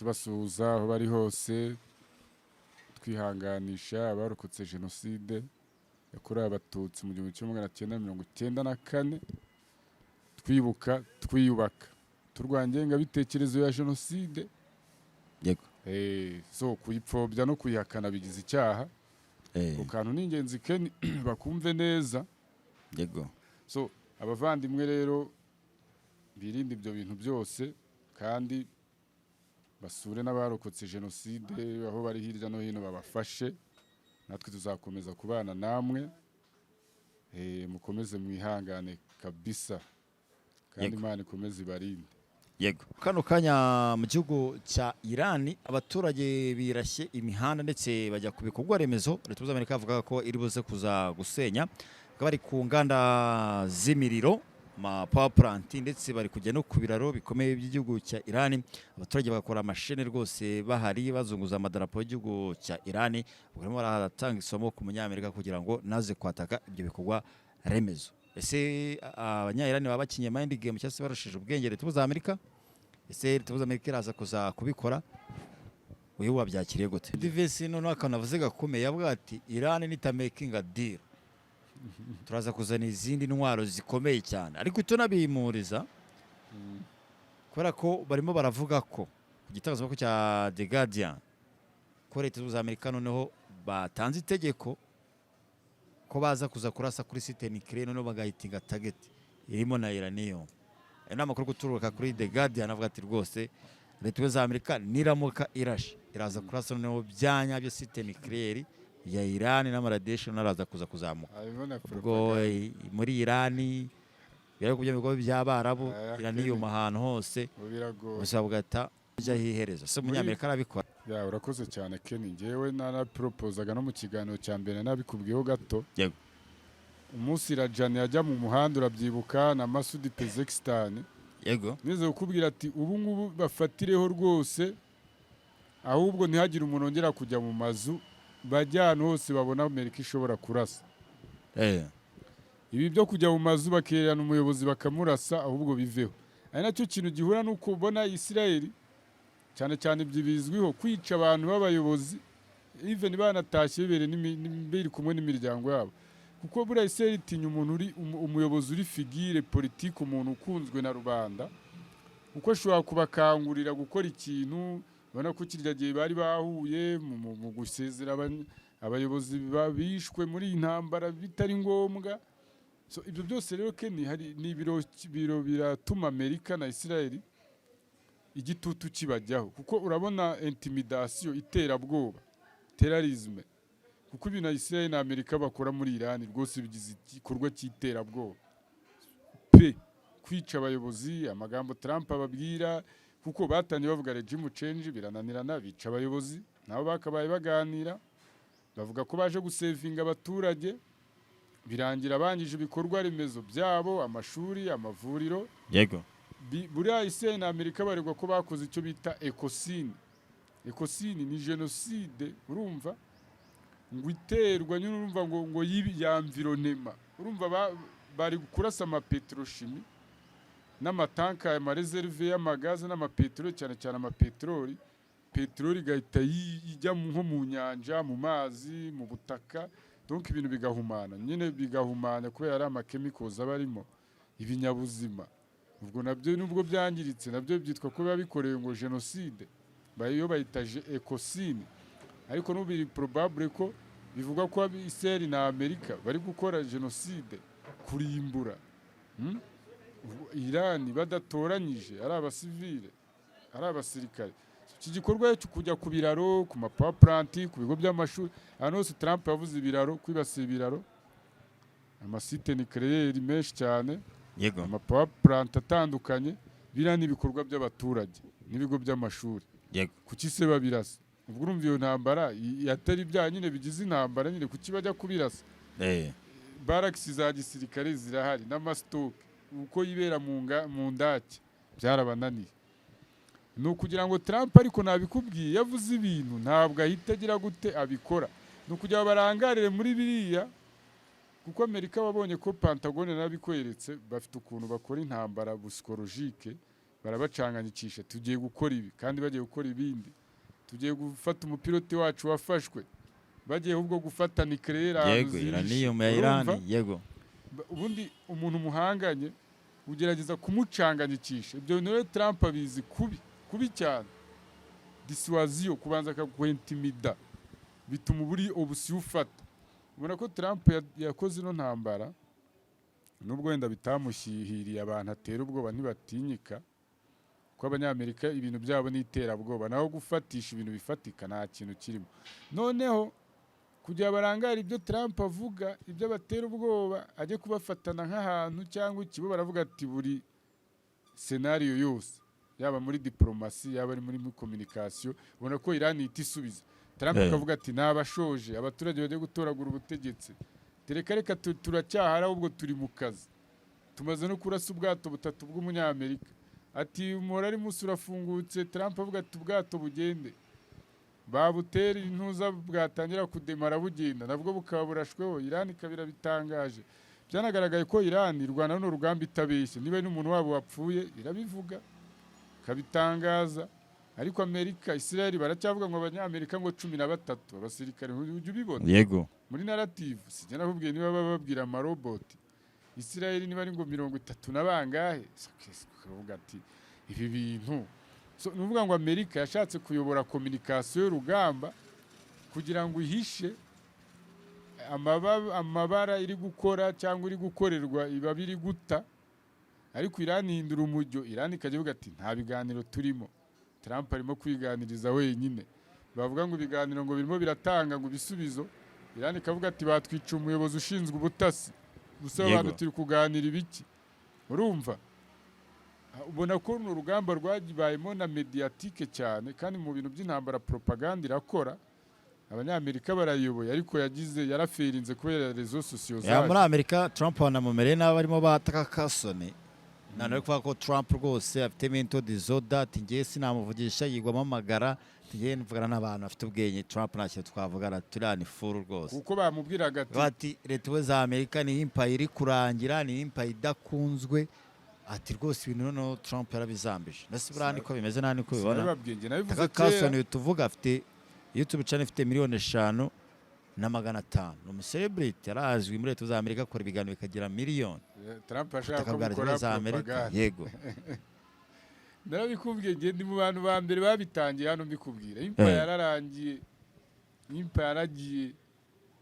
Tubasuhuza aho bari hose, twihanganisha abarokotse Jenoside yakorewe Abatutsi mu 1994, twibuka, twiyubaka, turwanya ingengabitekerezo ya jenoside. So kuyipfobya no kuyihakana bigize icyaha. Ku kantu ni ingenzi, Ken, bakumve neza. So abavandimwe rero birinde ibyo bintu byose kandi basure n'abarokotse jenoside aho bari hirya no hino, babafashe. Natwe tuzakomeza kubana namwe. Mukomeze mwihangane kabisa kandi Imana ikomeze ibarinde. Yego, kano kanya mu gihugu cya Irani abaturage birashye imihanda ndetse bajya ku bikorwa remezo Leta Zunze Amerika yavugaga ko iri buze kuza gusenya. Bakaba bari ku nganda z'imiriro, ma power plant, ndetse bari kujya no ku biraro bikomeye by'igihugu cya Irani. Abaturage bagakora amashene rwose bahari, bazunguza amadarapo y'igihugu cya Irani. Barimo baratanga isomo ku Munyamerika kugira ngo naze kwataka ibyo bikorwa remezo. Ese Abanya-Irani baba bakinye mind game cyangwa se barushije ubwenge Leta Zunze Amerika? Ese Leta Zunze Amerika iraza kuza kubikora? Uyu wabyakiriye gute? Divesi noneho akantu avuze gakomeye, yavuga ati Iran nitamakinga deal turaza kuzana izindi ntwaro zikomeye cyane. Ariko tunabimuriza kubera ko barimo baravuga ko ku gitangazamakuru cya The Guardian ko Leta Zunze Amerika noneho batanze itegeko ko baza kuza kurasa kuri site nucléaire, noneho bagahitinga target irimo na uranium. Ayo ni amakuru guturuka kuri The Guardian, avuga ati rwose Leta Zunze za Amerika niramuka irashe iraza kurasa noneho byanya byo site nucléaire ya Iran, n'amaradiation araza kuza kuzamuka. Harimo na Ubwo propaganda. Muri Iran, ibihugu byo by'Abarabu, Aya, uranium Kenny. ahantu hose. Ubu biragoye. Gusa bugahita ujya hihereza se Umunyamerika arabikora? Ya, urakoze cyane, Ken. Ngewe naraporopozaga no mu kiganiro cya mbere, nabikubwiyeho gato. Umunsi Rajani yajya mu muhanda, urabyibuka, na Masudi Pezeshkian, nize kukubwira ati ubu ngubu bafatireho rwose, ahubwo ntihagire umuntu wongera kujya mu mazu, bajya ahantu hose babona Amerika ishobora kurasa. Ibi byo kujya mu mazu bakererana umuyobozi bakamurasa, ahubwo biveho. Ari nacyo kintu gihura n'uko ubona Isirayeli cyane cyane ibyo bizwiho kwica abantu b'abayobozi, even banatashye bibere biri kumwe n'imiryango yabo, kuko buriya Isirayeli itinya umuntu uri umuyobozi uri figure politique, umuntu ukunzwe na rubanda, kuko ashobora kubakangurira gukora ikintu. Ubona ko kirya gihe bari bahuye mu gusezera abayobozi bishwe muri iyi ntambara bitari ngombwa. So ibyo byose rero, Ken, hari ni ibiro biro biratuma Amerika na Israel igitutu kibajyaho, kuko urabona intimidation, iterabwoba, terrorisme, kuko ibintu Israel na Amerika bakora muri Iran rwose bigize igikorwa cy'iterabwoba pe. Kwica abayobozi, amagambo Trump ababwira, kuko batangiye bavuga regime change birananirana, bica abayobozi, nabo bakabaye baganira, bavuga ko baje gusevinga abaturage, birangira bangije ibikorwa remezo byabo, amashuri, amavuriro. Buriya Israel na Amerika baregwa ko bakoze icyo bita ecocide. Ecocide ni jenoside, urumva, ngo iterwa nyine, urumva, ngo ya environnement. Urumva bari kurasa amapétrochimie n'amatanka, amaréserve y'amagaze n'amapeteroli, cyane cyane amapeteroli. Peteroli igahita ijya nko mu nyanja, mu mazi, mu butaka, donc ibintu bigahumana nyine, bigahumana kubera ari amachemicals aba arimo, ibinyabuzima. Ubwo nabyo nubwo byangiritse, nabyo byitwa ko biba bikorewe ngo jenoside. Iyo bayita ecocide. Ariko n'ubu biri probable ko bivugwa ko Israel na Amerika bari gukora jenoside, kurimbura, Ubwo Iran badatoranyije, ari abasivile, ari abasirikare. Iki gikorwa cyo kujya ku biraro, ku ma power plant, ku bigo by'amashuri, ahantu hose Trump yavuze ibiraro, kwibasira ibiraro, amasite nucléaire menshi cyane, ama power plant atandukanye, biriya ni ibikorwa by'abaturage n'ibigo by'amashuri. Kuki se babirasa? Ubwo urumva iyo ntambara atari bya nyine bigize intambara nyine, kuki bajya kubirasa? Barracks za gisirikare zirahari n'amastock uko yibera mu ndake, byarabananiye. Ni ukugira ngo Trump, ariko nabikubwiye, yavuze ibintu ntabwo ahita agira gute abikora, ni ukugira ngo barangarire muri biriya, kuko Amerika wabonye ko Pentagone nabikweretse, bafite ukuntu bakora intambara psychologique. Barabacanganyikisha, tugiye gukora ibi kandi bagiye gukora ibindi, tugiye gufata umupilote wacu wafashwe, bagiye ahubwo gufata nucléaire ahantu zihishe. Uranium ya Urumva? Iran, yego. Ubundi umuntu muhanganye ugerageza kumucanganyikisha. Ibyo bintu rero Trump abizi kubi kubi cyane. Dissuasion, kubanza akaguintimida, bituma uburi obusiyo ufata. Ubona ko Trump yakoze ino ntambara, nubwo wenda bitamushyihiriye, abantu atera ubwoba ntibatinyika, kuko Abanyamerika ibintu byabo ni iterabwoba, naho gufatisha ibintu bifatika nta kintu kirimo. Noneho kugira barangare ibyo Trump avuga, ibyo abatera ubwoba, ajye kubafatana nk'ahantu cyangwa ikibo, baravuga ati buri scénario yose, yaba muri diplomasi, yaba ari muri communication, ubona ko Iran ihita isubiza Trump. Akavuga ati nabashoje, abaturage bagiye gutoragura ubutegetsi. Tereka reka, turacyahari, ahubwo turi mu kazi, tumaze no kurasa ubwato butatu bw'Umunyamerika. Ati umuhora ari munsi urafungutse. Trump avuga ati ubwato bugende, babutera intuza, bwatangira kudemara bugenda, nabwo bukaba burashweho. Iran ikaba irabitangaje. Byanagaragaye ko Iran irwana runo rugamba itabeshye. Niba ari n'umuntu wabo wapfuye irabivuga, ikabitangaza. Ariko Amerika, Israel baracyavuga ngo Abanyamerika ngo 13 abasirikare, ujya ubibona? Yego. Muri narrative, sijya nakubwiye niba baba babwira amaroboti Israel, niba ari ngo 30 na bangahe, ukavuga ati ibi bintu. So, ni ukuvuga ngo Amerika yashatse kuyobora communication y'urugamba kugira ngo ihishe amabara iri gukora cyangwa iri gukorerwa, iba biri guta. Ariko Iran ihindura umujyo. Iran ikajya ivuga ati nta biganiro turimo, Trump arimo kwiganiriza wenyine. Bavuga ngo ibiganiro ngo birimo biratanga ngo ibisubizo, Iran ikavuga ati batwica umuyobozi ushinzwe ubutasi gusa, abantu turi kuganira ibiki? Urumva? Ubona ko runo rugamba rwabayemo na médiatique cyane, kandi mu bintu by'intambara propaganda irakora. Abanyamerika barayiyoboye, ariko yagize yaraferinze kubera réseaux sociaux Ya, muri zaje. Amerika Trump banamumereye nabi, barimo ba Tucker Carlson. Nta ari kuvuga ko Trump rwose afite mental disorder, ati ngewe sinamuvugisha, yigwamo amagara, ati ngewe mvugana n'abantu bafite ubwenge, Trump nta kintu twavugana, turiya ni fool rwose. Kuko bamubwiraga ati Bati Leta Ubumwe za Amerika ni empire iri kurangira, ni empire idakunzwe, ati rwose ibintu noneho Trump yarabizambije. Ndetse buriya niko bimeze, nta niko bibona. Sinabibabwiye njye, nabivuze Tucker kera. Carlson uyu tuvuga afite YouTube channel ifite miliyoni 5 500,000, ni umucelebrity, arazwi muri Leta za Amerika, akora ibiganiro bikagira miliyoni. Trump ashaka Ubutaka ko bwa Leta bukora za Amerika. propaganda. Yego. Narabikubwiye njye, ndi mu bantu ba mbere babitangiye hano mbikubwira. Empire yararangiye, empire yaragiye,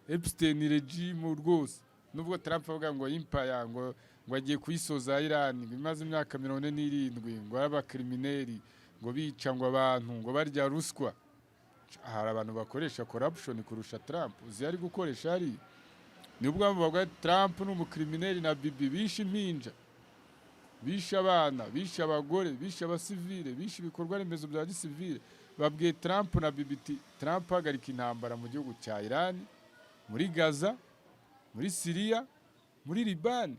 Epstein regime rwose. Nubwo Trump avuga ngo empire ngo agiye kuyisoza, Iran ngo imaze imyaka 47, ngo ari abacriminel, ngo bica ngo abantu, ngo barya ruswa. Hari abantu bakoresha corruption kurusha Trump uzi ari gukoresha hariya? Nibwo bavuga Trump ni umucriminel na Bibi, bishe impinja, bishe abana, bishe abagore, bishe abasivile, bishe ibikorwa remezo bya gisivile. Babwiye Trump na Bibi iti Trump hagarika intambara mu gihugu cya Iran, muri Gaza, muri Syria, muri Liban.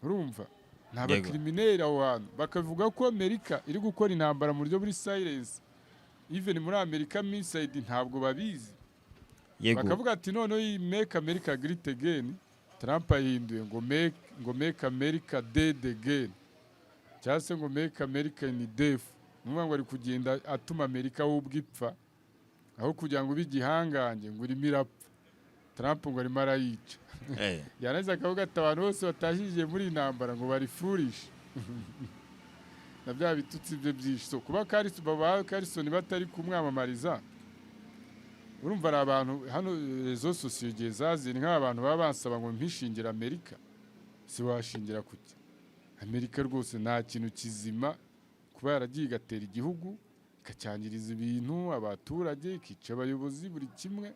Urumva nta bacriminel aho hantu? Bakavuga ko Amerika iri gukora intambara mu buryo buri silence, even muri Amerika inside ntabwo babizi. Bakavuga ati noneho iyi "Make America Great Again" Trump ahinduye ngo "Make America Dead Again", cyangwa se ngo "Make America in Death". Ni ukuvuga ngo ari kugenda atuma Amerika we ubwo ipfa, aho kugira ngo ibe igihangange ngo irimo irapfa. Trump ngo arimo arayica. Yarangiza akavuga ati abantu bose batashyigiye muri iyi ntambara ngo bari foolish, na bya bitutsi bye byinshi. So kuba ba Carlson batari kumwamamariza, urumva ari abantu hano réseaux sociaux igihe zaziye, ni nk'abantu baba bansaba ngo mpishingira Amerika. Si washingira kuki Amerika? Rwose nta kintu kizima kuba yaragiye igatera igihugu, ikacyangiriza ibintu abaturage, ikica abayobozi, buri kimwe,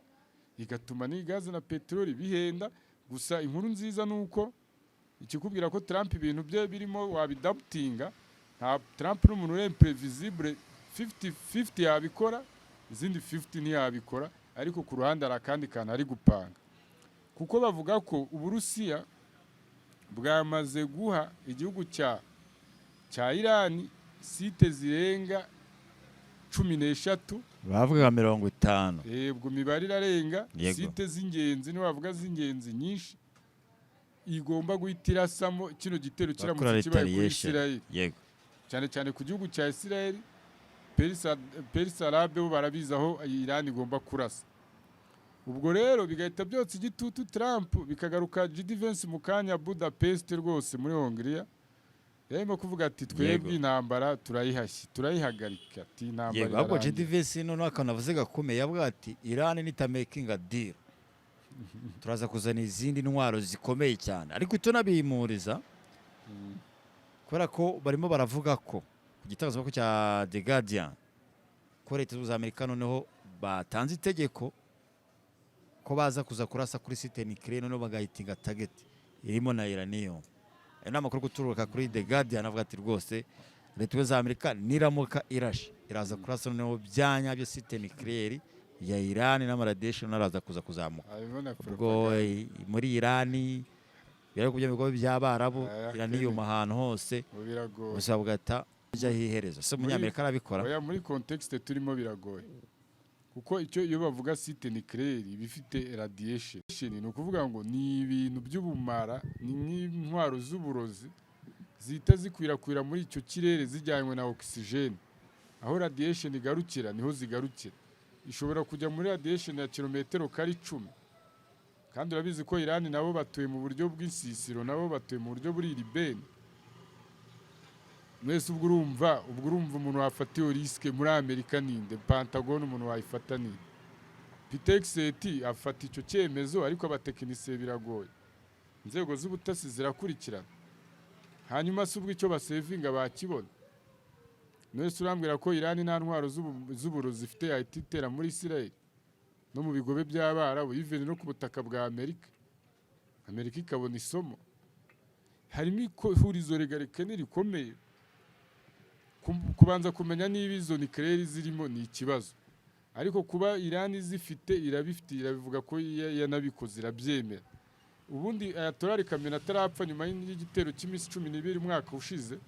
igatuma n'igaze na peteroli bihenda. Gusa inkuru nziza ni uko ikikubwira ko Trump ibintu bye birimo wabidoubtinga. Nta Trump ni umuntu imprévisible, 50 50 yabikora, izindi 50 ntiyabikora. Ariko ku ruhande hari akandi kantu ari gupanga, kuko bavuga ko Uburusiya bwamaze guha igihugu cya Irani site zirenga 13. Bavugaga 50. Yego, imibare irarenga. Yego. Site z'ingenzi, nibavuga z'ingenzi nyinshi, igomba guhita irasamo kino gitero Bakora kiramutse kibaye kuri retaliation. Israel. Yego. Cyane cyane ku gihugu cya Israel, Perse Arabe bo barabizi aho Iran igomba kurasa. Ubwo rero bigahita byotsa igitutu Trump, bikagaruka JD Vance mu kanya Budapest rwose muri Hongria yarimo kuvuga ati twebwe intambara turayihashye, turayihagarika, ati intambara Yego, ahubwo irarangiye. JD Vance noneho akantu avuze gakomeye, yavuga ati Iran nitamakinga deal turaza kuzana izindi ntwaro zikomeye cyane. Ariko tunabimuriza kubera ko barimo baravuga ko ku gitangazamakuru cya The Guardian ko Leta Zunze Ubumwe za Amerika noneho batanze itegeko ko baza kuza kurasa kuri site nucléaire, noneho bagahitinga target irimo na uranium. Ayo ni amakuru guturuka kuri The Guardian, avuga ati rwose Leta Zunze Ubumwe za Amerika niramuka irashe iraza kurasa noneho byanyabyo site nucléaire ya Iran, n'amaradiation araza kuza kuzamuka. Harimo na Ubwo propaganda. Muri Iran biri ku bigo by'Abarabu, Aya, uranium Kenny. ahantu hose. Ubu biragoye. Gusa bugahita bijyaho iherezo se Umunyamerika arabikora? Oya, muri contexte turimo biragoye, kuko icyo iyo bavuga site nucléaire iba ifite radiation, ni ukuvuga ngo ni ibintu by'ubumara, ni nk'intwaro z'uburozi zihita zikwirakwira muri icyo kirere zijyanywe na oxygène. Aho radiation igarukira niho zigarukira. Ishobora kujya muri radiation ya kilometero kari 10. Kandi urabizi ko Iran nabo batuye mu buryo bw'insisiro, nabo batuye mu buryo buri urbaine. Mwese ubwo urumva umuntu wafata iyo risque muri Amerika ninde? Pentagon umuntu wayifata ninde? Pete Hegseth afata icyo cyemezo, ariko abatekinisiye biragoye, inzego z'ubutasi zirakurikirana. Hanyuma se ubwo icyo basevinga bakibona? Mwese urambwira ko Iran nta ntwaro z'uburozi ifite yahita itera muri Israel no mu bigobe by'Abarabu, even no ku butaka bwa Amerika, Amerika ikabona isomo? Harimo ihurizo regarikene rikomeye. Kubanza kumenya niba izo nucléaire zirimo ni ikibazo, ariko kuba Iran zifite, irabifite, irabivuga ko yanabikoze, irabyemera. Ubundi Ayatollah Khamenei atarapfa, nyuma y'igitero cy'iminsi 12 umwaka ushize,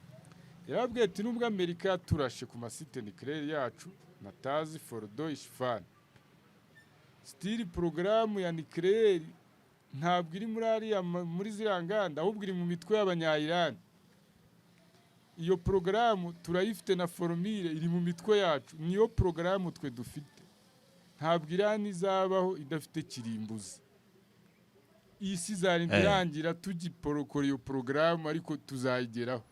yarababwiye ati nubwo Amerika yaturashe ku masite nucléaire yacu, Natanz, Fordo, Isfahan, still porogaramu ya nucléaire ntabwo iri muri ariya muri ziriya nganda, ahubwo iri mu mitwe y'Abanya-Iran. Iyo porogaramu turayifite na formule iri mu mitwe yacu, niyo porogaramu twe dufite. Ntabwo Iran izabaho idafite kirimbuzi. Iyi si izarinda irangira tugiporokora iyo porogaramu, ariko tuzayigeraho.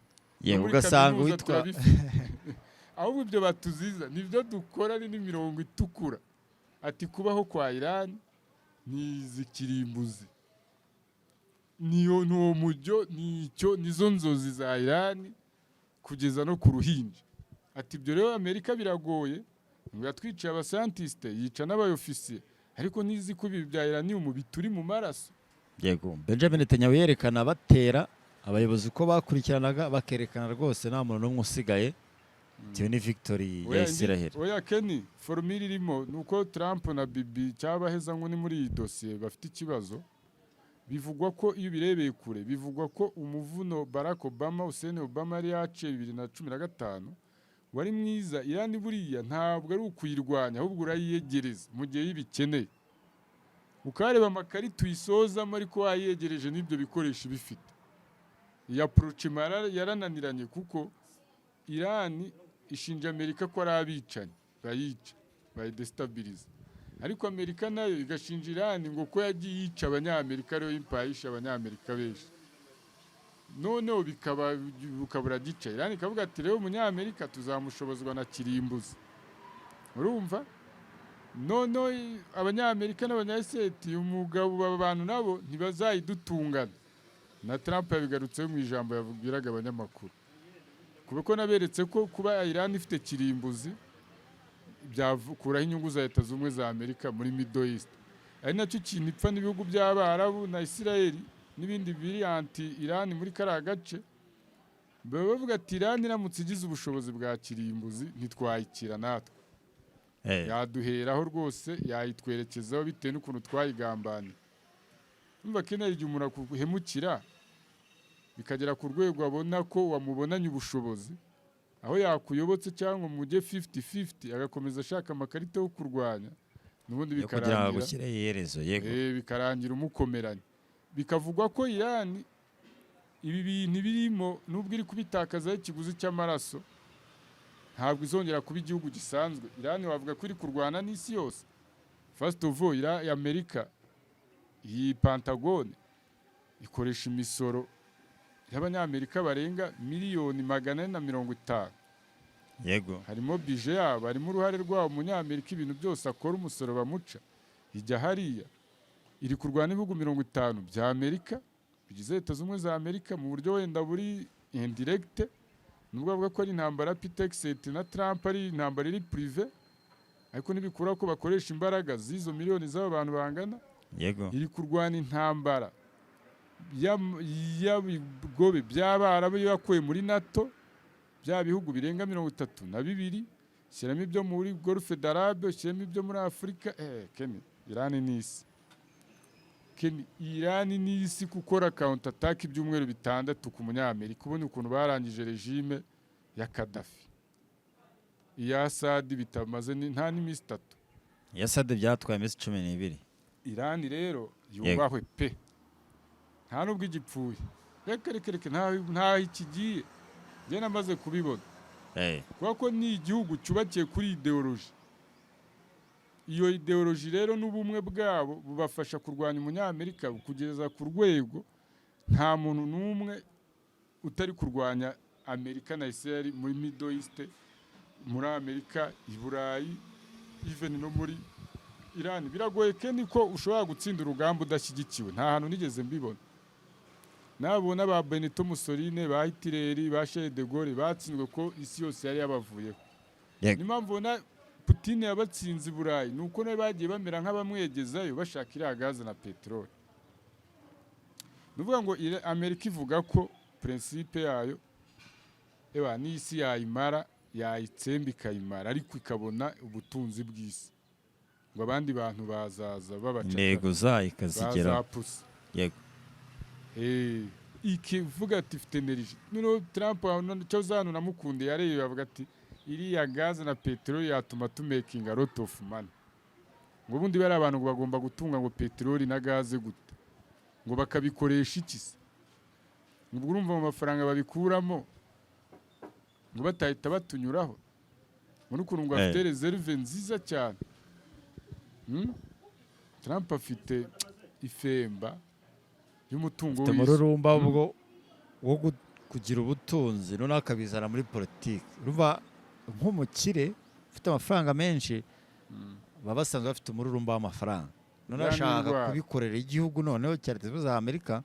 No Yego, muri ugasanga kaminuza uwitwa turabifite. Ahubwo ibyo batuziza nibyo dukora, ni n'imirongo itukura. Ati kubaho kwa Iran ni izi kirimbuzi, niyo nuwo mujyo, nicyo nizo nzozi za Iran kugeza no ku ruhinja. Ati ibyo rero Amerika biragoye ngo yatwiciye abascientiste, yica n'abayofisiye, ariko nizi ko ibi bya uranium bituri mu maraso. Yego, Benjamin Netanyahu yerekana batera abayobozi uko bakurikiranaga, bakerekana rwose nta muntu n'umwe usigaye, bitewe ni victory ya Oya, Israel. Oya Kenny, formule irimo ni uko Trump na Bibi cyabaheza ngo ni muri iyi dosiye bafite ikibazo. Bivugwa ko iyo ubirebeye kure, bivugwa ko umuvuno Barack Obama, Hussein Obama yari yaciye 2015 wari mwiza. Irani buriya ntabwo ari ukuyirwanya, ahubwo urayiyegereza mu gihe yibikeneye, ukareba amakarita uyisozamo, ariko wayiyegereje n'ibyo bikoresho ibifite. Iyi approach yarananiranye, kuko Irani ishinja Amerika ko ari abicanyi bayica, bayidestabiliza, ariko Amerika nayo igashinja Irani ngo ko yagiye yica Abanyamerika, ariyo empire yishe Abanyamerika benshi. Noneho bikaba bukabura gica. Irani ikavuga ati rero Umunyamerika tuzamushobozwa na kirimbuzi. Urumva noneho Abanyamerika n'Abanyayiseti umugabo aba bantu nabo ntibazayidutungana. Na Trump yabigarutseho mu ijambo yabwiraga abanyamakuru, kuba ko naberetse ko kuba Iran ifite kirimbuzi byakuraho inyungu za Leta Zunze Ubumwe za Amerika muri Middle East, ari nacyo kintu ipfa n'ibihugu by'Abarabu na Israel n'ibindi biri anti Iran muri kariya gace. Baba bavuga ati Iran iramutse igize ubushobozi bwa kirimbuzi ntitwayikira natwe, yaduheraho rwose, yayitwerekezaho bitewe n'ukuntu twayigambaniye. Urumva kenshi igihe umuntu akuhemukira bikagera ku rwego abona ko wamubonanye ubushobozi, aho yakuyobotse cyangwa mujye 50-50, agakomeza ashaka amakarita yo kurwanya n'ubundi, yo kugira ngo bikarangira agushyire iherezo, yego. Bikarangira umukomeranye. Bikavugwa ko Iran Ibi bintu birimo, nubwo iri kubitakazaho ikiguzi cy'amaraso, ntabwo izongera kuba igihugu gisanzwe. Irani wavuga ko iri kurwana n'isi yose. First of all, Amerika, iyi Pentagone ikoresha imisoro y'Abanyamerika barenga miliyoni 450. Harimo budget yabo, harimo uruhare rwabo. Umunyamerika ibintu byose akora, umusoro bamuca ijya hariya. Iri kurwana n'ibihugu 50 bya Amerika bigize Leta Zunze Ubumwe za Amerika mu buryo wenda buri indirect, nubwo bavuga ko ari intambara Pete Hegseth na Trump, ari intambara iri privé, ariko ntibikura ko bakoresha imbaraga z'izo miliyoni z'aba bantu bangana. Iri kurwana intambara y'abigobe by'Abarabu yakuye muri NATO, bya bihugu birenga 32. Shyiramo ibyo muri Golfe d'Arabe, shyiramo ibyo muri Afurika. Kenny, Irani ni isi. Kenny, Irani ni isi. Gukora counter attack ibyumweru 6 ku Munyamerika, ubona ukuntu barangije regime ya Gaddafi, iya Assad bitamaze nta n'iminsi 3. Iya Assad byatwaye iminsi 12. Irani rero yubahwe pe, nta nubwo igipfuye. Reka reka reka, ntaho ikigiye, njye namaze kubibona, kubera ko ni igihugu cyubakiye kuri idéologie. Iyo idéologie rero n'ubumwe bwabo bubafasha kurwanya Umunyamerika kugeza ku rwego nta muntu n'umwe utari kurwanya Amerika na Israel muri Middle East, muri Amerika, i Burayi, even no muri Iran. Biragoye Kenny ko ushobora gutsinda urugamba udashyigikiwe. Nta hantu nigeze mbibona. Nabona ba Benito Mussolini, ba Hitler, ba Charles de Gaulle batsinzwe ko isi yose yari yabavuyeho. Niyo mpamvu ubona Putin yabatsinze i Burayi, ni uko nabo bagiye bamera nk'abamwegezayo bashaka iriya gaze na peteroli. Ni ukuvuga ngo Amerika ivuga ko principe yayo eba n'isi yayimara, yayitsemba ikayimara, ariko ikabona ubutunzi bw'isi, ngo abandi bantu bazaza babacakara. Intego zayo ikazigeraho. Bazapusa. Ikivuga ati ifite énergie. Noneho Trump cyo zano namukundiye, yareba avuga ati iriya gaze na peteroli yatuma tumakinga lot of money, ngo ubundi bari abantu ngo bagomba gutunga ngo peteroli na gaze gute, ngo bakabikoresha iki se, ngo ubwo urumva mu mafaranga babikuramo ngo batahita batunyuraho, ngo n'ukuntu ngo afite réserve nziza cyane. Trump afite ifemba y'umutungo Afite w'isi. Umururumba ubwo wo kugira ubutunzi, noneho akabizana muri politiki. Urumva nk'umukire ufite amafaranga menshi, baba basanzwe bafite umururumba w'amafaranga, noneho Ya ni ashaka indwara. kubikorera igihugu, noneho cya Leta Zunze Ubumwe za Amerika,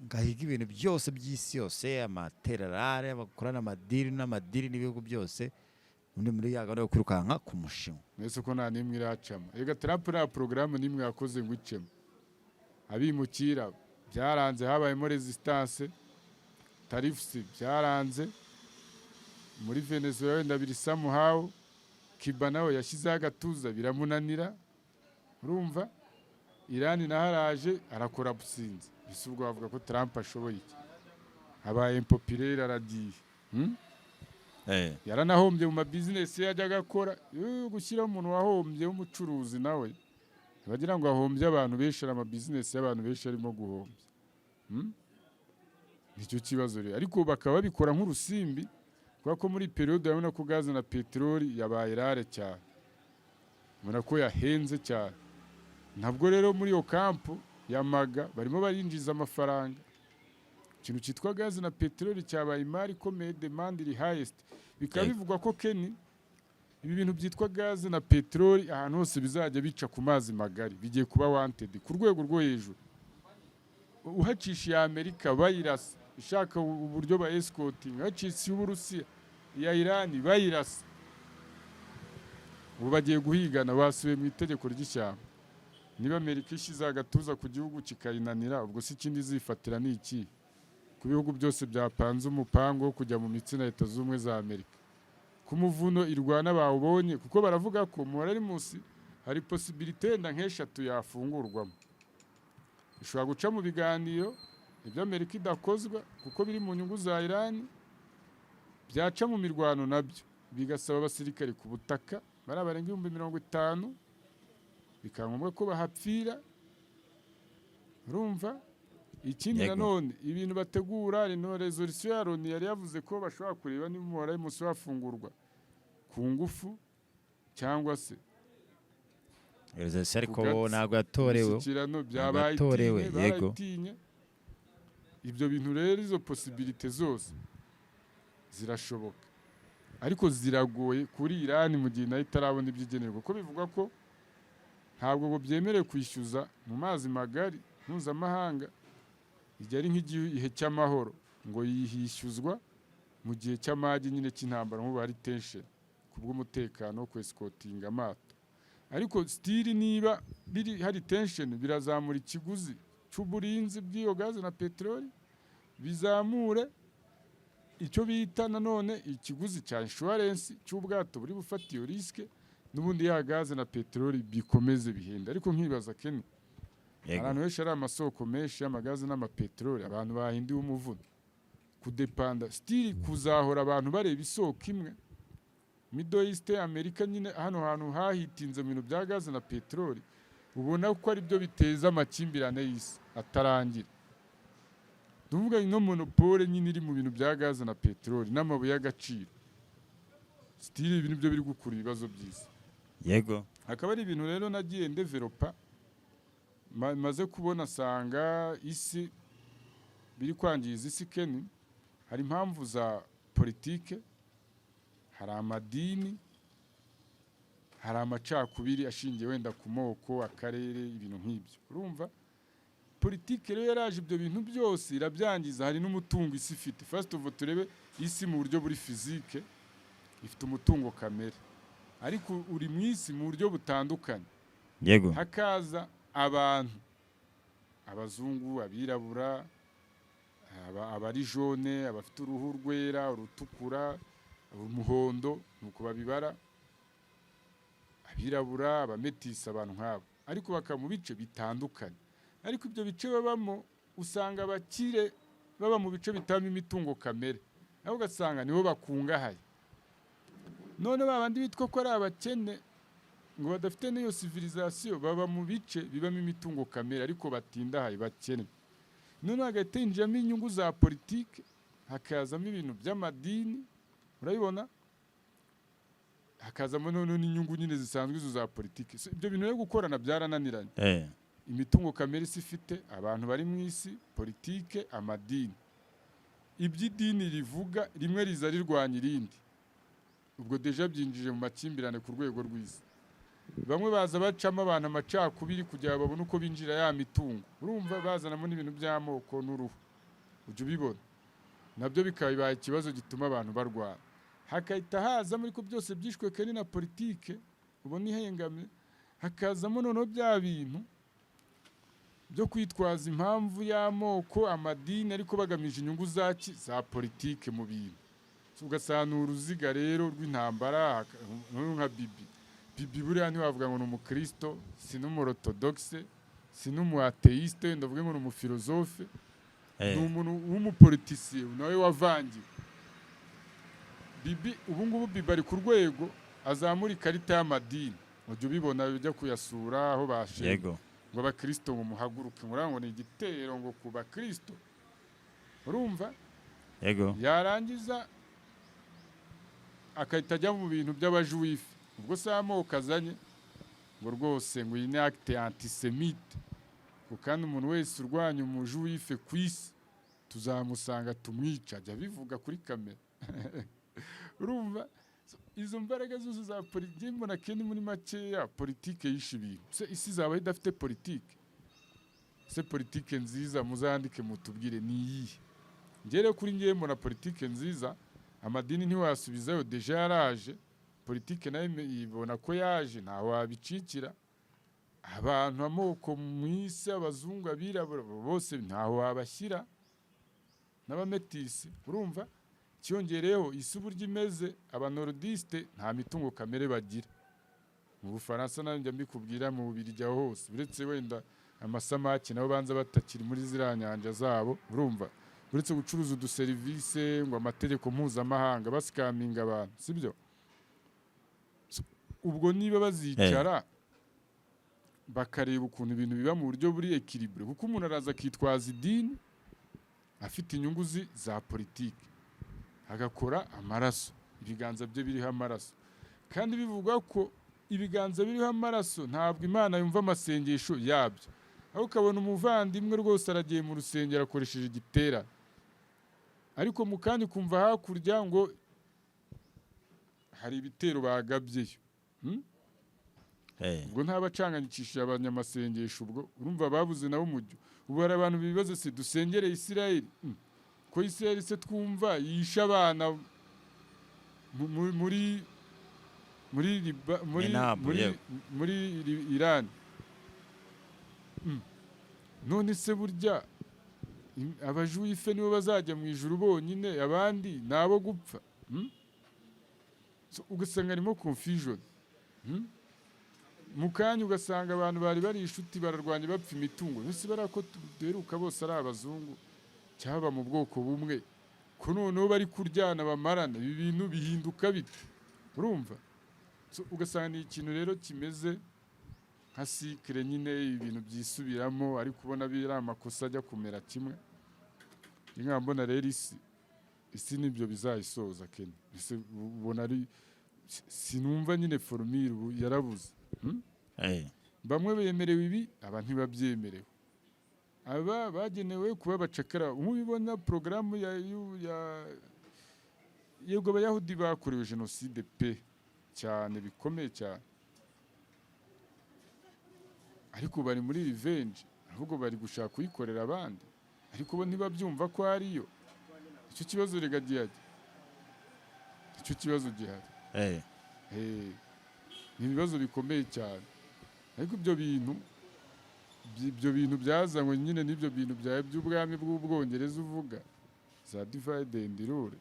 ngahiga ibintu byose by'isi yose, amaterarare bakorana amadeal n'amadeal n'ibihugu byose, undi muri ya gahunda yo kwirukanka ku mushinwa. Mbese ko nta n'imwe iracamo? Reka, Trump nta porogaramu n'imwe yakoze ngo icemo. Abimukira byaranze, habayemo resistance. Tariffs byaranze. Muri Venezuela wenda biri somehow. Cuba nawe yashyizeho agatuza biramunanira. Urumva Irani naho araje arakora businzi. Mbese ubwo bavuga ko Trump ashoboye iki? Abaye impopulaire, aragiye. Yaranahombye mu mabizinesi ye yajyaga akora. Gushyiraho umuntu wahombye w'umucuruzi, nawe bagira ngo ahombye abantu benshi, ari amabizinesi y'abantu benshi arimo guhombya. Nicyo kibazo rero, ariko bakaba babikora nk'urusimbi, kubera ko muri période urabona ko gaze na peteroli yabaye rare cyane, ubona ko yahenze cyane. Ntabwo rero muri iyo camp ya MAGA barimo barinjiza amafaranga. Ikintu cyitwa gaze na peteroli cyabaye imari ikomeye, demande iri highest. Bikaba bivugwa ko, Kenny, ibi bintu byitwa gaze na peteroli ahantu hose bizajya bica ku mazi magari bigiye kuba wanted ku rwego rwo hejuru. Uhacisha iya Amerika bayirasa, ishaka uburyo ba escorting, uhacisha iy'Uburusiya, iya Irani bayirasa. Ubu bagiye guhigana, basubiye mu itegeko ry'ishyamba. Niba Amerika ishyize agatuza ku gihugu kikayinanira, ubwo si ikindi izifatira ni iki? Ku bihugu byose byapanze umupango wo kujya mu mitsi na Leta Zunze Ubumwe za Amerika, ku muvuno irwana bawubonye, kuko baravuga ko umubare munsi hari possibilité wenda nk'eshatu yafungurwamo. Ishobora guca mu biganiro, ibyo Amerika idakozwa kuko biri mu nyungu za Irani. Byaca mu mirwano, nabyo bigasaba abasirikare ku butaka bari barenga 50,000, bikaba ngombwa ko bahapfira. Urumva Ikindi, nanone ibintu bategura, ino résolution ya Loni yari yavuze ko bashobora kureba niba umuhora w'umunsi wafungurwa ku ngufu cyangwa se Resolution ariko ku gatsi. ntabwo yatorewe. Imishyikirano byabaye Yatorewe, itinye, yego. barayitinye. Ibyo bintu rero, izo possibilités zose zirashoboka, ariko ziragoye kuri Irani mu gihe nayo itarabona ibyo igenerwa, kuko bivugwa ko ntabwo ngo byemerewe kwishyuza mu mazi magari mpuzamahanga igihe ari nk'igihe cy'amahoro, ngo yihishyuzwa mu gihe cy'amage nyine cy'intambara, nk'ubu hari tension, ku bw'umutekano wo kwesikotinga amato. Ariko still, niba biri hari tension, birazamura ikiguzi cy'uburinzi bw'iyo gaze na peteroli, bizamure icyo bita nanone ikiguzi cya insurance cy'ubwato buri bufata iyo risque, n'ubundi ya gaze na peteroli bikomeze bihenda. Ariko nkibaza, Kenny, ahantu henshi hari amasoko menshi y'amagaze n'amapeteroli, abantu bahinduye umuvuno kudepanda, still kuzahora abantu bareba isoko imwe, Middle East, Amerika nyine, hano hantu hahitinze mu bintu bya gaze na peteroli, ubona ko ari byo biteza amakimbirane y'isi atarangira. Tuvuga ino monopole nyine iri mu bintu bya gaze na peteroli n'amabuye y'agaciro, still ibi nibyo biri gukura ibibazo by'isi. Akaba ari ibintu rero nagiye ndevelopa, maze kubona, asanga isi biri kwangiza isi. Kenny, hari impamvu za politike, hari amadini, hari amacakubiri ashingiye wenda ku moko, akarere, ibintu nk'ibyo. Urumva politike rero yaraje, ibyo bintu byose irabyangiza. Hari n'umutungo isi ifite. First of all, turebe isi mu buryo buri physique, ifite umutungo kamere, ariko uri mu isi mu buryo butandukanye. Hakaza abantu, abazungu, abirabura, abari jaune, abafite uruhu rwera, urutukura, umuhondo, nuko babibara, abirabura, abametisi, abantu nk'abo, ariko bakaba mu bice bitandukanye. Ariko ibyo bice babamo, usanga abakire baba mu bice bitabamo imitungo kamere, nabo ugasanga nibo bakungahaye. None ba bandi bitwa ko ari abakene, ngo badafite n'iyo civilisation, baba mu bice bibamo imitungo kamere ariko batindahaye, bakene. None hagahita hinjiramo inyungu za politike, hakazamo ibintu by'amadini, urabibona, hakazamo noneho n'inyungu nyine zisanzwe izo za politike. So, ibyo bintu rero gukorana byarananiranye. Imitungo kamere isi ifite, abantu bari mu isi, politike, amadini, iby'idini rivuga rimwe riza rirwanya irindi, ubwo déjà byinjije mu makimbirane ku rwego rw'isi. Bamwe baza bacamo abantu amacakubiri kugira ngo babone uko binjira ya mitungo. Urumva bazanamo n'ibintu by'amoko n'uruhu, ujya ubibona, nabyo bikaba bibaye ikibazo gituma abantu barwana. Hakahita hazamo, ariko byose byishwe kandi na politike ubona ihengamye, hakazamo noneho bya bintu byo kwitwaza impamvu y'amoko, amadini, ariko bagamije inyungu za politike mu bintu. So, ugasanga ni uruziga rero rw'intambara. Nk'uyu nka Bibi, Bibi buriya ntiwavuga ngo ni umukristo, si n'umurotodogise, si n'umu-athéiste, wenda uvuge ngo ni umufilozofe. Ni umuntu w'umupolitisiye nawe wavangiwe. Bibi ubu ngubu, Bibi ari ku rwego azamura ikarita y'amadini, ujya ubibona ujya kuyasura aho bashinze, ngo abakristo ngo muhaguruke, ngo uriya ngo ni igitero ngo ku bakristo, urumva? Yarangiza agahita ajya mu bintu by'abajuwifu, ubwo se amoko azanye, ngo rwose ngo iyi ni acte antisémite, ngo kandi umuntu wese urwanya umujuwife ku isi tuzamusanga tumwica, ajya abivuga kuri kamera. Urumva izo mbaraga zose za politiki, mbona kenshi muri makeya politike yishe ibintu. Se isi izaba idafite politike? Se politike nziza, muzandike mutubwire, ni iyihe? Ngere kuri ngewe mbona politike nziza, amadini ntiwasubizayo, déjà yaraje. Politike nayo ibona ko yaje, ntawe wabicikira. Abantu, amoko mu isi, abazungu, abirabura, bose ntaho wabashyira, n'abametisi. Urumva cyongereyeho isi uburyo imeze, abanorudisite nta mitungo kamere bagira. Mu Bufaransa nayo njya mbikubwira, mu Bubiligi, aho hose, uretse wenda amasamaki nabo banza batakiri muri ziriya nyanja zabo. Urumva uretse gucuruza uduserivise, ngo amategeko mpuzamahanga basikaminga abantu, sibyo? So, ubwo niba bazicara Bakareba ukuntu ibintu biba mu buryo buri équilibré, kuko umuntu araza akitwaza idini afite inyungu za politiki, agakora amaraso, ibiganza bye biriho amaraso. Kandi bivugwa ko ibiganza biriho amaraso ntabwo Imana yumva amasengesho yabyo. Aho ukabona umuvandimwe rwose aragiye mu rusengero akoresheje igiterane, ariko mu kanya ukumva hakurya ngo hari ibitero bagabyeyo. Ubwo ntabacanganyikishije abanyamasengesho, ubwo urumva babuze nabo umujyo. Ubu hari abantu bibaza: se dusengere Isirayeli? Ko Isirayeli se twumva yishe abana muri Minab, muri yewe. muri Iran. None se burya abajuife nibo bazajya mu ijuru bonyine, abandi ni abo gupfa? So, ugasanga harimo confusion. Mu kanya ugasanga abantu bari bari inshuti bararwanya, bapfa imitungo. Ese bariya ko duheruka bose ari abazungu cyaba mu bwoko bumwe, ko noneho bari kuryana bamarana, ibi bintu bihinduka bite? Urumva? So, ugasanga ni ikintu rero kimeze nka cycle nyine, ibintu byisubiramo, ariko ubona biri amakosa ajya kumera kimwe. Nkaba mbona rero isi nibyo bizayisoza. Kene ese ubona ari sinumva nyine formule ubu yarabuze. Bamwe bemerewe ibi, aba ntibabyemerewe, aba bagenewe kuba abacakara. Nk'ubibona porogaramu ya yego, abayahudi bakorewe jenoside pe, cyane, bikomeye cyane, ariko bari muri revenge, ahubwo bari gushaka kuyikorera abandi, ariko bo ntibabyumva ko ariyo. Icyo kibazo rega gihari, icyo kibazo gihari. Ni ibibazo bikomeye cyane, ariko ibyo bintu byazanywe nyine n'ibyo bintu byawe by'ubwami bw'Ubwongereza uvuga za divide and rule.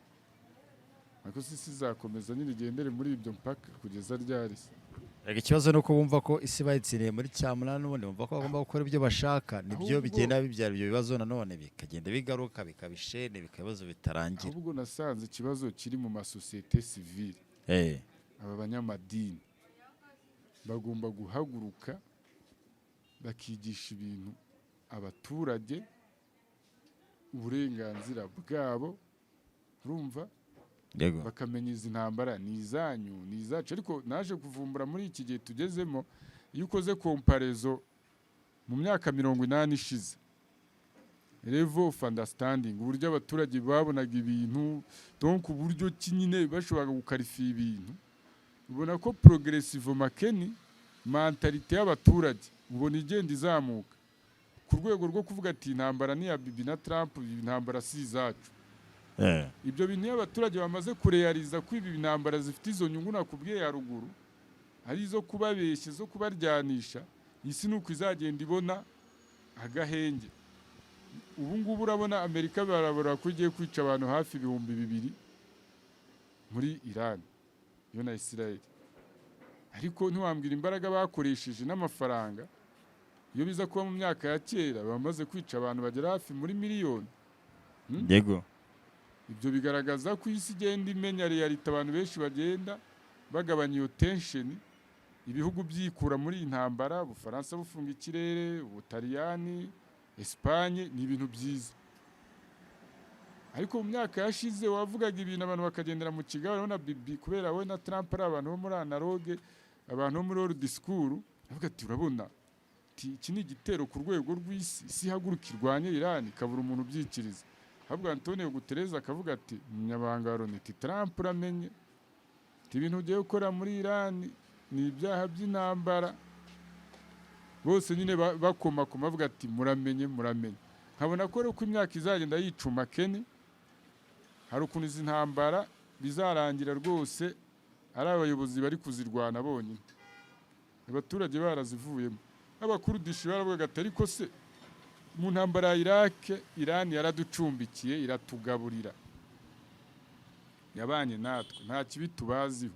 Ariko si izakomeza nyine igendere muri ibyo mpaka kugeza ryari se? Erega ikibazo ni uko bumva ko isi bayitsiniye muri cyamunara, n'ubundi bumva ko bagomba gukora ibyo bashaka, nibyo bigenda bibyara ibyo bibazo, nanone bikagenda bigaruka bikaba ishene, bikaba ibibazo bitarangira. Ahubwo nasanze ikibazo kiri mu masosiyete sivile. Aba banyamadini bagomba guhaguruka bakigisha ibintu abaturage, uburenganzira bwabo, urumva? Yego. Bakamenya izi ntambara ni izanyu, ni izacu. Ariko naje kuvumbura muri iki gihe tugezemo, iyo ukoze comparaison mu myaka 80 ishize, level of understanding, uburyo abaturage babonaga ibintu, donc uburyo ki nyine bashoboraga gukarifiya ibintu, ubona ko progressive makeni mentalité y'abaturage ubona igenda izamuka ku rwego rwo kuvuga ati intambara ni iya Bibi na Trump, intambara si izacu. Ibyo bintu iyo abaturage bamaze kureyariza ko ibi intambara zifite izo nyungu nakubwiye haruguru, ari izo kubabeshya, zo kubaryanisha, isi ni uko izagenda ibona agahenge. Ubu ngubu urabona Amerika barabura ko igiye kwica abantu hafi 2000 muri Iran yo na Israel, ariko ntiwambwira imbaraga bakoresheje n'amafaranga. Iyo biza kuba mu myaka ya kera, bamaze kwica abantu bagera hafi muri miliyoni. Ibyo bigaragaza ko isi igenda imenya réalité, abantu benshi bagenda bagabanya iyo tension, ibihugu byikura muri iyi ntambara, Ubufaransa bufunga ikirere, Ubutaliyani, Espagne, ni ibintu byiza. Ariko mu myaka yashize wavugaga ibintu abantu bakagendera mu kigare. Urabona Bibi, kubera we na Trump ari abantu bo muri analogue, abantu bo muri old school, avuga ati urabona ati, iki ni igitero ku rwego rw'isi, isi ihaguruka irwanye Iran, ikabura umuntu ubyikiriza. Ahubwo Antonio Guterres akavuga ati, umunyamabanga wa Loni, ati Trump uramenye ati ibintu ugiye gukora muri Iran ni ibyaha by'intambara. Bose nyine bakomakoma bavuga ati muramenye, muramenye. Nkabona ko rero uko imyaka izagenda yicuma, Keni, hari ukuntu izi ntambara bizarangira rwose ari abayobozi bari kuzirwana bonyine, abaturage barazivuyemo. Abakurudishi baravugaga ati ariko se mu ntambara ya Iraq, Iran yaraducumbikiye, iratugaburira, yabanye natwe, nta kibi tubaziho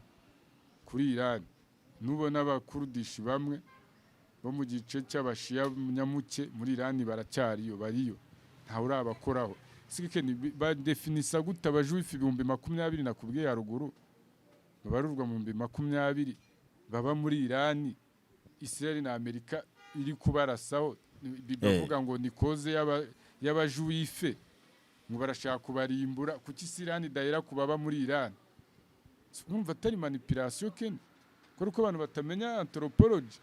kuri Iran. Nubona abakurudishi bamwe bo mu gice cy'abashiya nyamuke muri Iran baracyariyo, bariyo, ntawe urabakoraho. Sike badefinisa gute abajuifu 20,000 nakubwiye haruguru, babarurwa mu 20,000 baba muri Iran, Israel na Amerika? iri kubarasaho, bavuga ngo ni cause y'abajuife, ngo barashaka kubarimbura. Kuki si Irani idahera ku baba muri Irani? Urumva atari manipulation, Ken? Kubera ko abantu batamenya anthropology.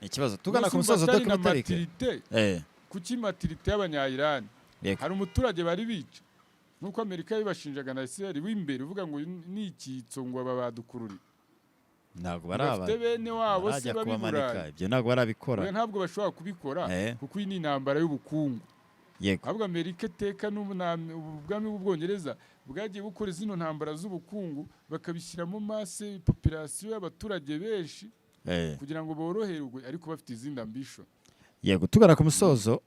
Ni ikibazo. Tugana ku Urumva musozo, atari na documentary. maturité. Kuki maturité y'abanya-Irani? Hari umuturage bari bica nk'uko Amerika yabibashinjaga na Israel w'imbere, uvuga ngo ni icyitso, ngo aba badukururiye? Ntabwo baraba Bafite bene wabo se barajya baba i kubamanika. Burayi? Ibyo ntabwo barabikora. Oya, ntabwo bashobora kubikora, kuko iyi ni intambara y'ubukungu. Ahubwo Amerika iteka ubwami bw'Ubwongereza bwagiye bukora zino ntambara z'ubukungu, bakabishyiramo masse population y'abaturage benshi kugira ngo boroherwe, ariko bafite izindi ambition. Yego, tugana ku musozo,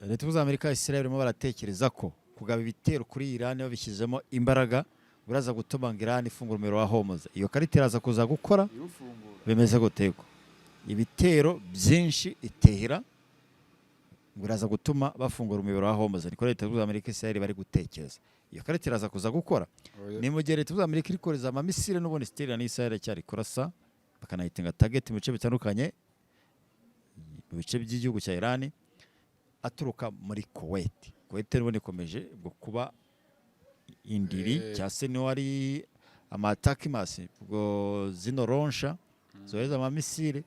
Leta Zunze Ubumwe za Amerika, Israel barimo baratekereza ko kugaba ibitero kuri Iran babishyizemo imbaraga biraza gutuma ngo Iran ifungura umuriro wa Hormuz. Iyo karita iraza kuza gukora? Iwufungura. Bimeze gute ko ibitero byinshi itehera ngo iraza gutuma bafungura umuyoboro wa Hormuz? Niko Leta Zunze Ubumwe za Amerika, Israel bari gutekereza. Iyo karita iraza kuza gukora? Oya. Ni mu gihe Leta Zunze Ubumwe za Amerika iri kohereza amamisile, n'ubundi still na Israel iracyari kurasa, bakanahitinga target mu bice bitandukanye, mu bice by'igihugu cya Iran, aturuka muri Kuwait. Kuwait n'ubundi ikomeje ubwo kuba indiri, cyangwa se niho ari ama attack mass, ubwo zino launcher zohereza amamisile,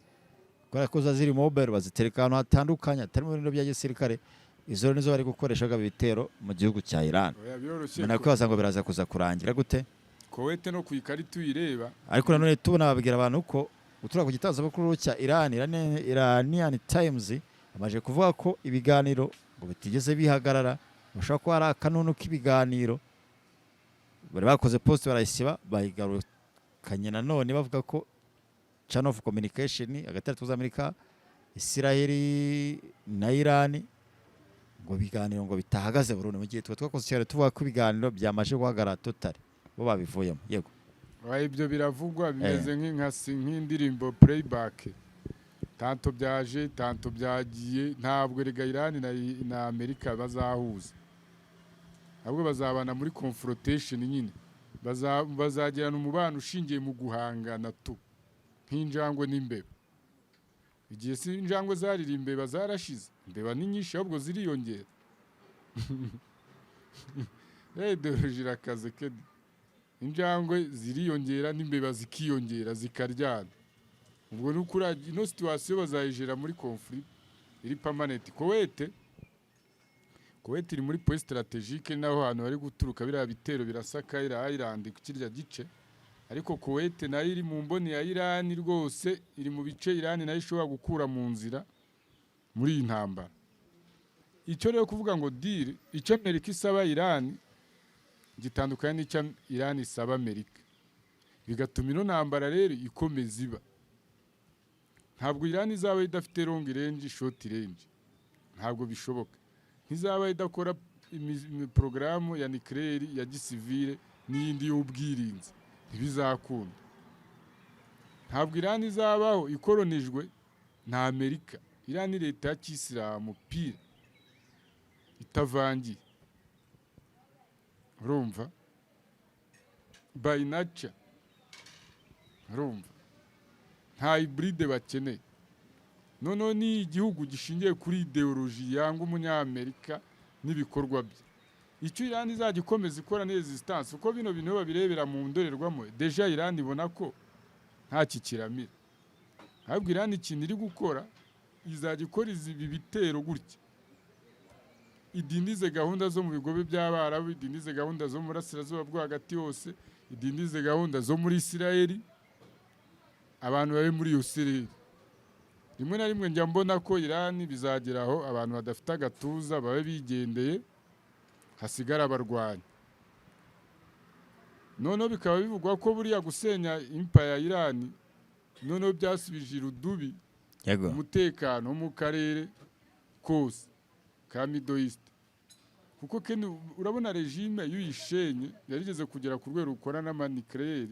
kubera ko ziba ziri mobile, bazitereka ahantu hatandukanye atari mu biro bya gisirikare. Izo nizo bari gukoresha bagaba ibitero mu gihugu cya Iran. Oya, biroroshye. Mena kwibaza ngo biraza kuza kurangira gute? Kuwait no ku ikarita uyireba. Ariko nanone tubona babwira abantu ko gutura ku gitangazamakuru cya Iran, Iranian Times, amaze kuvuga ko ibiganiro ngo bitigeze bihagarara, bashobora kuba ari akanunu k'ibiganiro. Bari bakoze post barayisiba, bayigarukanye nanone bavuga ko channel of communication hagati ya Leta Zunze Amerika, Israel na Iran, ngo ibiganiro ngo bitahagaze burundu, mu gihe tuba twakoze cyane tuvuga ko ibiganiro byamaze guhagarara totally, bo babivuyemo. Yego. Oya, ibyo biravugwa bimeze nk'inkasi, nk'indirimbo playback, tantôt byaje, tantôt byagiye. Ntabwo rega Iran na Amerika bazahuza, ahubwo bazabana muri confrontation nyine. Bazagirana umubano ushingiye mu guhangana tu, nk'injangwe n'imbeba. Igihe si injangwe zarira imbeba zarashize, imbeba ni nyinshi ahubwo ziriyongera. Idéologie irakaze kedi. Injangwe ziriyongera n'imbeba zikiyongera, zikaryana. Ubwo ni ukuri ino situation bazayijera muri conflit iri permanent. Kuwait iri muri point stratégique, naho hantu bari guturuka biriya bitero birasaka iriya island ku kirya gice. Ariko Kuwait nayo iri mu mboni ya Iran rwose, iri mu bice Iran nayo ishobora gukura mu nzira muri iyi ntambara. Icyo rero kuvuga ngo deal, icyo Amerika isaba Iran gitandukanye n'icyo Iran isaba Amerika, bigatuma ino ntambara rero ikomeza iba. Ntabwo Iran izaba idafite long range, short range, ntabwo bishoboka. Ntizaba idakora porogaramu ya nucléaire ya gisivile n'iyindi y'ubwirinzi, ntibizakunda. Ntabwo Iran izabaho ikoronijwe na Amerika. Iran ni leta ya kisilamu pure itavangiye, urumva, by nature, urumva nta hybride bakeneye. Noneho ni igihugu gishingiye kuri idéologie yanga umunyamerika n'ibikorwa bye. Icyo Iran izajya ikomeza ikora ni resistance, uko bino bintu iyo babirebera mu ndorerwamo, déjà Iran ibona ko nta kikiramira. Ahubwo Iran ikintu iri gukora, izajya ikora ibi bitero gutya, idindize gahunda zo mu bigobe by'Abarabu, idindize gahunda zo mu burasirazuba bwo hagati hose, idindize gahunda zo muri Isirayeli, abantu babe muri iyo sereri. Rimwe na rimwe njya mbona ko Iran bizagera aho abantu badafite agatuza babe bigendeye, hasigara abarwanyi. Noneho bikaba bivugwa ko buriya gusenya empire ya Iran noneho byasubije irudubi umutekano wo mu karere kose ka Middle East, kuko Ken, urabona régime iyo uyishenye yarigeze kugera ku rwego rukora n'ama nucléaire,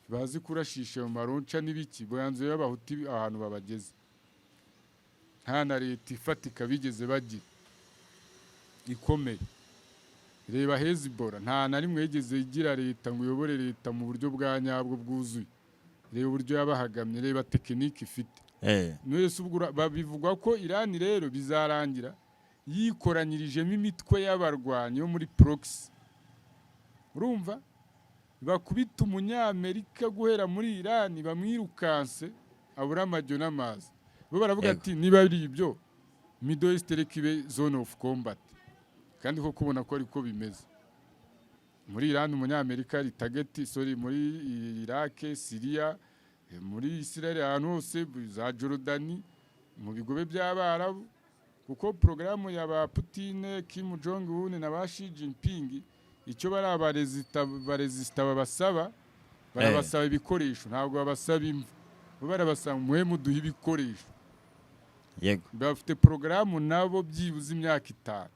bazi kurashisha mu ma launcher n'ibiki, banzuye y'Abahuti ahantu babageze, nta na leta ifatika bigeze bagira ikomeye. Reba Hezbollah, nta na rimwe yigeze igira leta ngo uyobore leta mu buryo bwa nyabwo bwuzuye. Reba uburyo yabahagamye, reba technique ifite. None ubwo babivugwa ko Irani rero bizarangira yikoranyirijemo imitwe y'abarwanyi yo muri proxy, urumva, bakubita Umunyamerika guhera muri Irani, bamwirukanse abura amajyo n'amazi. Bo baravuga ati: "Niba ari ibyo, Middle East reka ibe zone of combat." Kandi koko ubona ko ariko bimeze. Muri Irani Umunyamerika ari target, sorry, muri Iraq, Syria, muri Israel, ahantu hose za Jordani, mu bigobe by'Abarabu, kuko porogaramu ya ba Putin, Kim Jong Un na ba Xi Jinping, icyo bari abarezita barezisita babasaba, barabasaba ibikoresho, ntabwo babasaba imva. Bo barabasaba: "Muhe muduhe ibikoresho." Bafite porogaramu nabo byibuze imyaka 5,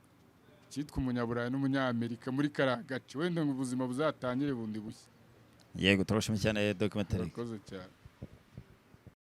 cyitwa Umunyaburayi n'Umunyamerika muri kariya gace, wenda ngo ubuzima buzatangire bundi bushya. Yego, turabashimiye cyane, documentary. Murakoze cyane.